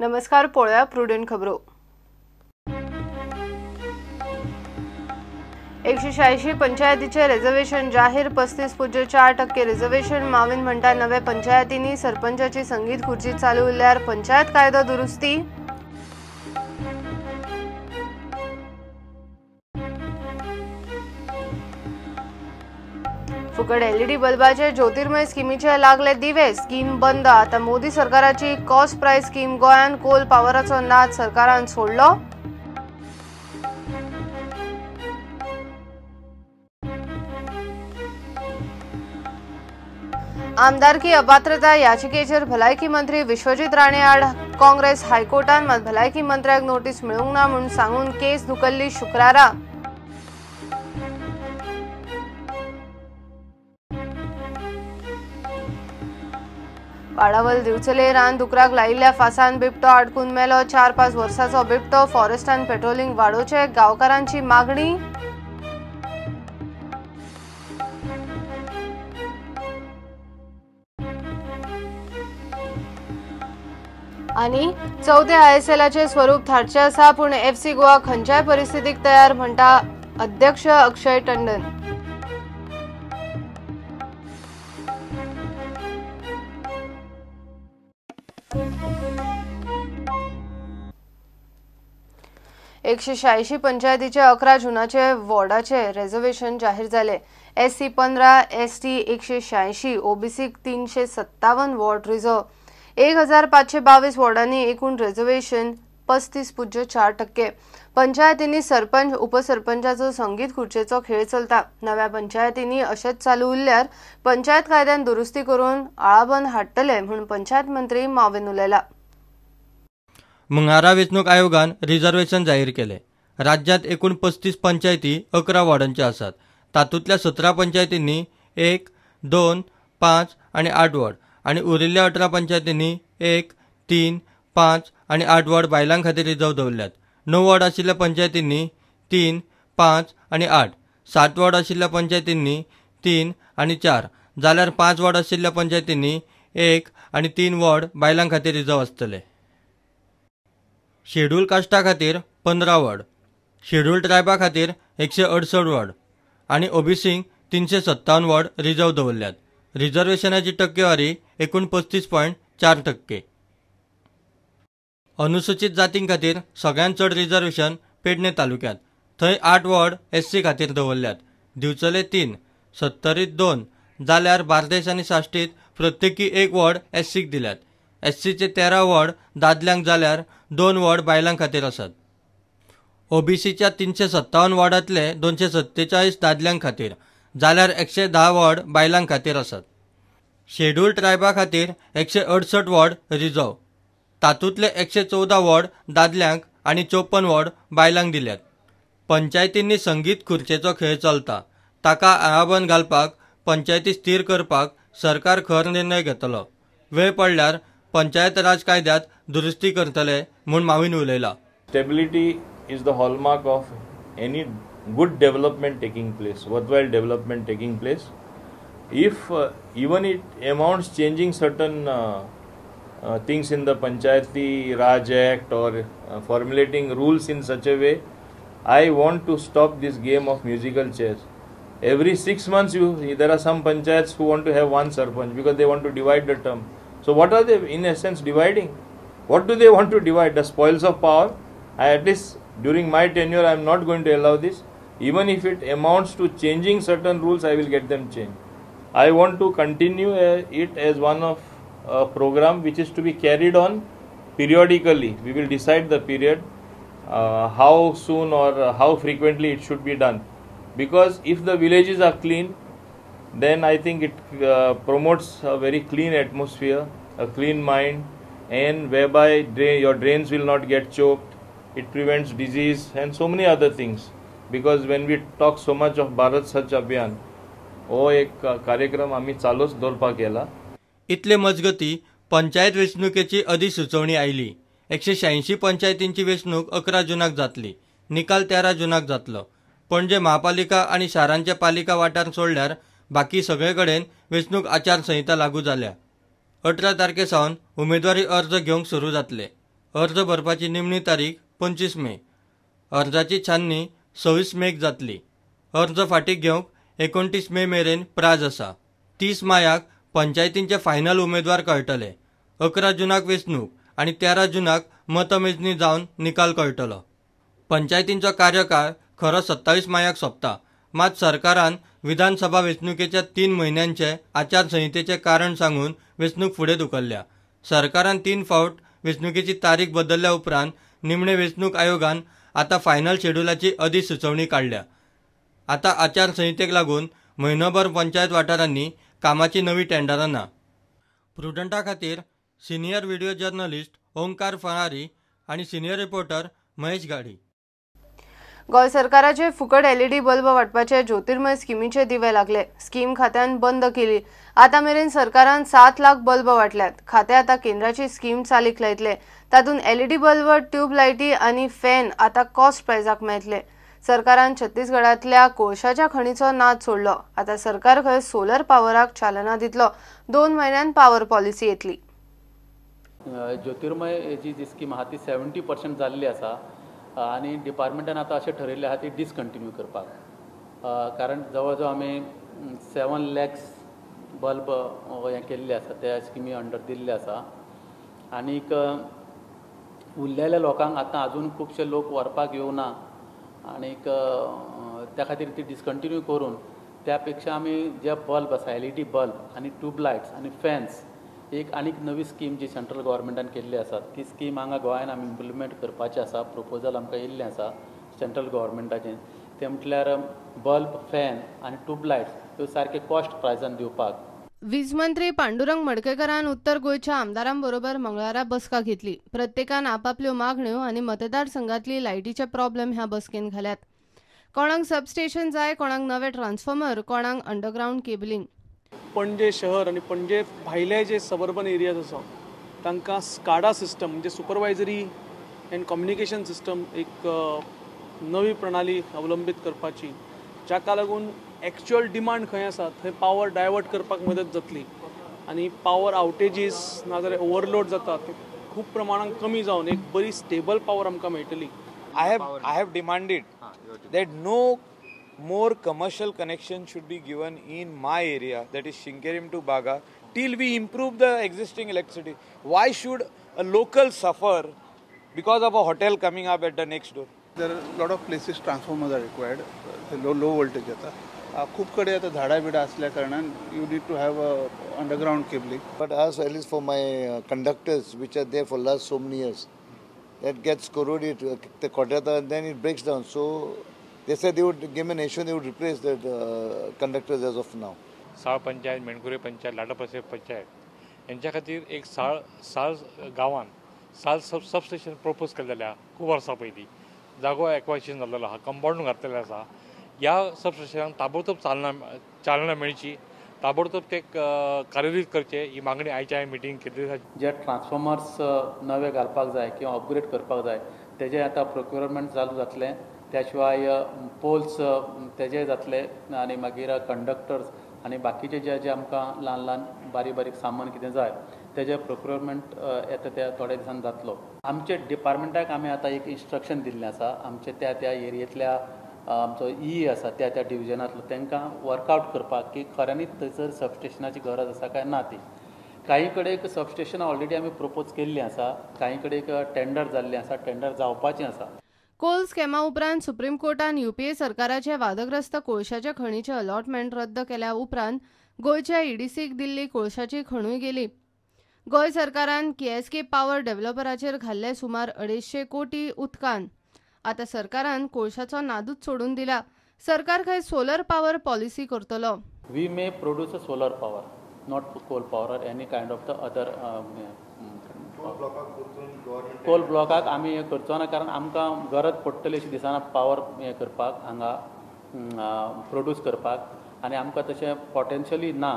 नमस्कार, पळोवया प्रुडंट खबरो. 186 पंचायतीचे रिझर्वेशन जाहीर, 35.4% रिझर्वेशन. माविन म्हणटा नव्या पंचायतींनी सरपंचाची संगीत खुर्ची चालू उरल्यार पंचायत कायदो दुरुस्ती. फुकट एलईडी बल्बाचे ज्योतिर्मय स्किमीचे लागले दिवे, स्कीम बंद. आता मोदी सरकाराची कॉस्ट प्रायस स्कीम गोंयांत कोल पावराचो नाद सरकारान सोडलो. आमदारकी अपात्रता याचिकेचेर भलायकी मंत्री विश्वजीत राणे आड काँग्रेस हायकोर्टान मात भलायकी मंत्र्याक नोटीस मेळूंक ना म्हूण सांगून केस धुकल्ली शुक्रारा. वाडावल दिवचले रान दुकराक लायिल्ल्या फासान बिबटो आडकून मेलो. 4-5 वर्सांचो बिबटो. फॉरेस्टान पेट्रोलिंग वाडोवचें गांवकारांची मागणी. आनी चवथ्या आयएसएलाचे स्वरूप थारचें आसा, पूण एफसी गोवा खंयच्याय परिस्थितीक तयार म्हणटा अध्यक्ष अक्षय टंडन. एकशे 86 पंचायतीचे 11 जूनाचे वॉर्डाचे रिझर्वेशन जाहीर जाले. SC 15, ST 186, OBC 357 ward reserve. 1522 वॉर्डांनी एकूण रिझर्वेशन 35.4%. पंचायतींनी सरपंच उपसरपंचाचो संगीत खुर्चेचो खेळ चलता. नव्या पंचायतींनी अशेंच चालू उरल्यार पंचायत कायद्यान दुरुस्ती करून आळाबंद हाडटले म्हूण पंचायत मंत्री माविन उलयला. मंगळारा वेंचणूक आयोगान रिझर्वेशन जाहीर केले. राज्यात एकूण 35 पंचायती 11 वॉर्डांच्यो आसात. तातूंतल्या 17 पंचायतींनी 1, 2, 5 आनी 8 वॉर्ड आनी उरिल्ल्या 18 पंचायतींनी 1, 3, 5 आनी 8 वॉर्ड बायलां खातीर रिजर्व दवरल्यात. 9 वॉर्ड आशिल्ल्या पंचायतींनी 3, 5 आनी 8, 7 वॉर्ड आशिल्ल्या पंचायतींनी 3 आनी 4 जाल्यार 5 वॉर्ड आशिल्ल्या पंचायतींनी 1 आनी 3 वॉर्ड बायलां खातीर रिजर्व आसतले. शेड्यूल कास्टा खातीर 15 वॉर्ड, शेड्यूल ट्रायबा खातीर 168 वॉर्ड आनी ओबीसींक 357 वॉर्ड रिजर्व दवरल्यात. रिझर्वेशनाची टक्केवारी एकूण 35.4%. अनुसूचित जातीं खातीर सगळ्यांत चड रिझर्वेशन पेडणे तालुक्यांत, थंय 8 वॉर्ड एससी खातीर दवरल्यात. दिवचले 3, सत्तरीत 2 जाल्यार बार्देश आनी साश्टीत प्रत्येकी 1 वॉर्ड एससीक दिल्यात. एससीचे 13 वॉर्ड दादल्यांक जाल्यार 2 वॉर्ड बायलां खातीर आसात. ओबीसीच्या 357 वॉर्डांतले 247 दादल्यां खातीर जाल्यार 110 वॉर्ड बायलां खातीर आसात. शेड्यूल ट्रायबा खातीर 168 वॉर्ड रिजर्व, तातूंतले 114 वॉर्ड दादल्यांक आनी 54 वॉर्ड बायलांक दिल्यात. पंचायतींनी संगीत खुर्चेचो खेळ चलता, ताका आळाबंद घालपाक पंचायती स्थीर करपाक सरकार खर निर्णय घेतलो. वेळ पडल्यार पंचायत राज कायद्यात दुरुस्ती करतले म्हूण Mauvin उलयला. Stability is the hallmark of any good development taking place, worthwhile development taking place. If even it amounts changing certain things in the Panchayati Raj Act or formulating rules in such a way, I want to stop this game of musical chairs. Every 6 months there are some panchayats who want to have one sarpanch because they want to divide the term. So what are they in essence dividing? What do they want to divide? The spoils of power? At least during my tenure I am not going to allow this. Even if it amounts to changing certain rules, I will get them changed. I want to continue it as one of a program which is to be carried on periodically. We will decide the period, how soon or how frequently it should be done. Because if the villages are clean, then I think it promotes a very clean atmosphere, a clean mind, and whereby your drains will not get choked. It prevents disease and so many other things. Because when we talk so much of Bharat Swachh Abhiyan, हो एक कार्यक्रम आमी चालूच दवरपाक केला. इतले मजगती पंचायत वेंचणुकेची अधिसुचोवणी आयली. 186 पंचायतींची वेंचणूक 11 जूनाक जातली. निकाल 13 जूनाक जातलो. पणजे महापालिका आनी शारांचे पालिका वाठार सोडल्यार बाकी सगळे कडेन वेंचणूक आचारसंहिता लागू जाल्या. 18 तारखे सावन उमेदवारी अर्ज घेवंक सुरू जातले. अर्ज भरपाची निमणी तारीख 25 मे. अर्जाची छाननी 26 मेक जातली. अर्ज फाटीं घेवंक 29 मे मेरेन प्राज आसा. 30 मायाक पंचायतींचे फायनल उमेदवार कळटले. 11 जुनाक वेंचणूक आनी 13 जुनाक मतमेजणी जावन निकाल कळटलो. पंचायतींचो कार्यकाळ खरो 27 मायाक सोंपता. मात सरकारान विधानसभा वेंचणुकेच्या 3 म्हयन्यांचे आचारसंहितेचें कारण सांगून वेंचणूक फुडें धुकल्ल्या. सरकारान 3 फावट वेंचणुकेची तारीख बदलल्या उपरांत निमणे वेंचणूक आयोगान आतां फायनल शेड्युलाची अधिसुचोवणी काडल्या. आतां आचारसंहितेक लागून म्हयनोभर पंचायत वाठारांनी कामाची नवी टेंडरां ना. प्रुडंटा खातीर senior video journalist Omkar Farari आनी सिनियर रिपोर्टर महेश गाडी. गोंय सरकाराचे फुकट एलईडी बल्ब वाटपाचे ज्योतिर्मय स्किमीचे दिवे लागले. स्कीम खात्यान बंद केली. आतां मेरेन सरकारान 7 लाख बल्ब वाटल्यात. खातें आतां केंद्राची स्कीम चालीक लायतले. तातूंत एलईडी बल्ब, ट्यूब लायटी आनी फॅन आतां कॉस्ट प्रायजाक मेळटले. सरकारान छत्तीसगडांतल्या कोळशाच्या खणीचो नाद सोडलो. आतां सरकार खंय सोलर पावराक चालना दितलो. 2 म्हयन्यान पावर पॉलिसी येतली. ज्योतिर्मय जी स्कीम आहा ती 70% जाल्ली आसा आनी डिपार्टमेंटान आतां अशें ठरयल्लें आहा ती डिसकंटिन्यू करपाक, कारण जवळ जवळ आमी 7 लॅक्स बल्ब हें केल्ले आसा, त्या स्किमी अंडर दिल्ले आसा. आनीक उरलेल्या लोकांक आतां आजून खुबशे लोक व्हरपाक येवना आनीक त्या खातीर ती डिसकंटिन्यू करून त्या पेक्षा आमी जे बल्ब आसा, एलईडी बल्ब आनी ट्यूबलायट्स आनी फॅन्स, एक आनीक नवी स्कीम जी सेंट्रल गव्हर्मेंटान केल्ली आसा ती स्कीम हांगा गोंयान आमी इम्प्लिमेंट करपाची आसा. प्रपोजल आमकां येयल्लें आसा सेंट्रल गव्हर्मेंटाचें, तें म्हटल्यार बल्ब, फॅन आनी ट्यूबलायट्स ह्यो सारके कॉस्ट प्रायजान दिवपाक. वीज मंत्री पांडुरंग मडकयकरान उत्तर गोंयच्या आमदारांबरोबर मंगळारा बसका घेतली. प्रत्येकान आपापल्यो मागण्यो आनी मतदारसंघातली लायटीचे प्रॉब्लेम ह्या बसकेन घाल्यात. कोणाक सबस्टेशन जाय, कोणाक नवे ट्रान्सफॉर्मर, कोणाक अंडरग्रावंड केबलिंग. पणजे शहर आनी पणजे भायले जे सबर्बन एरियाज आसा तांकां स्काडा सिस्टम म्हणजे सुपरवायजरी एंड कम्युनिकेशन सिस्टम एक नवी प्रणाली अवलंबीत करपाची, जाका लागून एक्चुअल डिमांड खंय आसा थंय पावर डायवर्ट करपाक मदत जातली आनी पावर आवटेजीस नाजाल्यार ओवरलोड जाता ते खूब प्रमाणान कमी जावन एक बरी स्टेबल पावर आमकां मेळटली. I have demanded that no more commercial connection should be given in my area, that is Shinkerim to Baga, till we improve the existing electricity. Why should a local suffer because of a hotel coming up at the next door? There are a lot of places transformers are required, the low voltage jata. खूब कडेन आतां झाडां बिडां आसल्या कारणान you need to have a underground cabling. But as at least for my conductors which are there for last so many years, that gets corroded, the kodrata, and then it breaks down. So they said they would give an issue, they would replace that conductors as of now. साळ पंचायत, मेणकुरे पंचायत, लाडापसे पंचायत यांच्या खातीर एक साळ साळ गांवान साळ substation propose केल्लें आहा खूब वर्सां पयलीं. जागो एक्वायशन जाल्लो आहा, कंपावंड घातलेलें आसा. ह्या सबस्टेशनाक ताबडतोब चालना मेळची, ताबडतोब ते कार्यरीत करचे ही मागणी आयच्या हांवें मिटींग केल्ली आसा. जे ट्रान्सफॉर्मर्स नवे घालपाक जाय किंवा अपग्रेड करपाक जाय तेजें आतां प्रोक्युरमेंट चालू जातलें. त्या शिवाय पोल्स तेजे जातले आनी मागीर कंडक्टर्स आनी बाकीचे जे जे आमकां ल्हान ल्हान बारीक बारीक सामान कितें जाय तेजें प्रोक्युरमेंट येता त्या थोड्या दिसान जातलो. आमचे डिपार्टमेंटाक आमी आतां एक इन्स्ट्रक्शन दिल्लें आसा, आमचे त्या त्या एरियेंतल्या आमचो ई आसा त्या त्या डिविजनांतलो तांकां वर्कआवट करपाक की खऱ्यांनीच थंयसर सबस्टेशनाची गरज आसा काय ना ती. काही कडेन सबस्टेशन ऑलरेडी आमी प्रपोज केल्लीं आसा, काही कडेन टेंडर जाल्लें आसा, टेंडर जावपाचें आसा. कोल स्कॅमा उपरांत सुप्रीम कोर्टान युपीए सरकाराचे वादग्रस्त कोळशाच्या खणीचें अलॉटमेंट रद्द केल्या उपरांत गोंयच्या ईडीसीक दिल्ली कोळशाची खणूय गेली. गोंय सरकारान केएसके पावर डेव्हलपराचेर घाल्ले सुमार 250 कोटी उदकान आतां सरकारान कोळशाचो नादूच सोडून दिला. सरकार खंय सोलर पावर पॉलिसी करतलो. We may produce a solar power, not coal power or any kind of the other. Coal ब्लॉकाक आमी हें करचो ना, कारण आमकां गरज पडटली अशी दिसना पावर हें करपाक, हांगा प्रोड्यूस करपाक, आनी आमकां तशें पोटेन्शियली ना,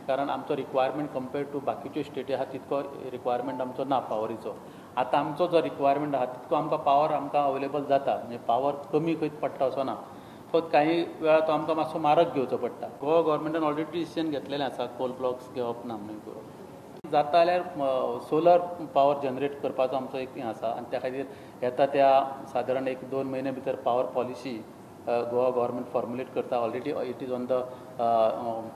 कारण आमचो रिक्वायरमेंट कंपेर्ड टू बाकीच्यो स्टेटी आहा तितको रिक्वायरमेंट आमचो ना पावरीचो. आतां आमचो जो रिक्वायरमेंट आहा तितको आमकां पावर आमकां अवेलेबल जाता, म्हणजे पावर कमी खंयच पडटा असो ना, फक्त काही वेळा तो आमकां मातसो म्हारग घेवचो पडटा. गोवा गव्हर्मेंटान ऑलरेडी डिसिजन घेतलेलें आसा कोल ब्लॉक्स घेवप ना म्हणून करून. जाता जाल्यार सोलर पावर जनरेट करपाचो आमचो एक हें आसा आनी त्या खातीर येता त्या सादारण 1-2 म्हयन्या भितर power policy Goa government formulate करता. Already it is on the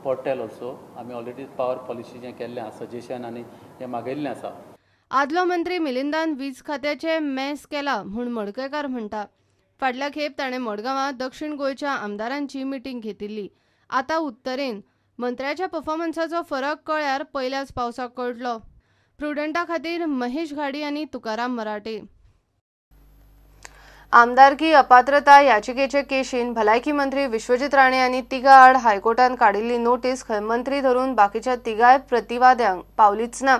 portal also. आमी ऑलरेडी पावर पॉलिसी जें केल्लें आसा, सजेशन आनी हें मागयल्लें आसा. आदलो मंत्री मिलिंदान वीज खात्याचे मेस केला म्हूण मडकयकार म्हणटा. फाटल्या खेप ताणें मडगांवां दक्षिण गोंयच्या आमदारांची मिटींग घेतिल्ली. आतां उत्तरेन मंत्र्याच्या परफॉर्मन्साचो फरक कळ्यार पयल्याच पावसाक कळटलो. प्रुडंटा खातीर महेश घाडी आनी तुकाराम मराठे. आमदारकी अपात्रता याचिकेचे केशीन भलायकी मंत्री विश्वजीत राणे आनी तिगा आड हायकोर्टान काडिल्ली नोटीस खंय मंत्री धरून बाकीच्या तिगाय प्रतिवाद्यांक पावलीच ना.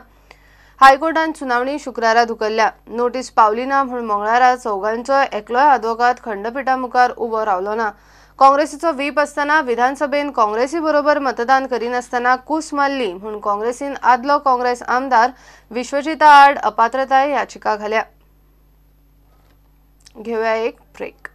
हायकोर्टान सुनावणी शुक्रारा धुकल्ल्या. नोटीस पावली ना म्हूण मंगळारा चौगांचो एकलोय आदवोगाद खंडपिठा मुखार उबो रावलो ना. काँग्रेसीचो व्हीप आसतना विधानसभेन काँग्रेसी बरोबर मतदान करिनासतना कूस मारली म्हूण काँग्रेसीन आदलो काँग्रेस आमदार विश्वजिता आड अपात्रताय याचिका घाल्या. घेऊया एक ब्रेक.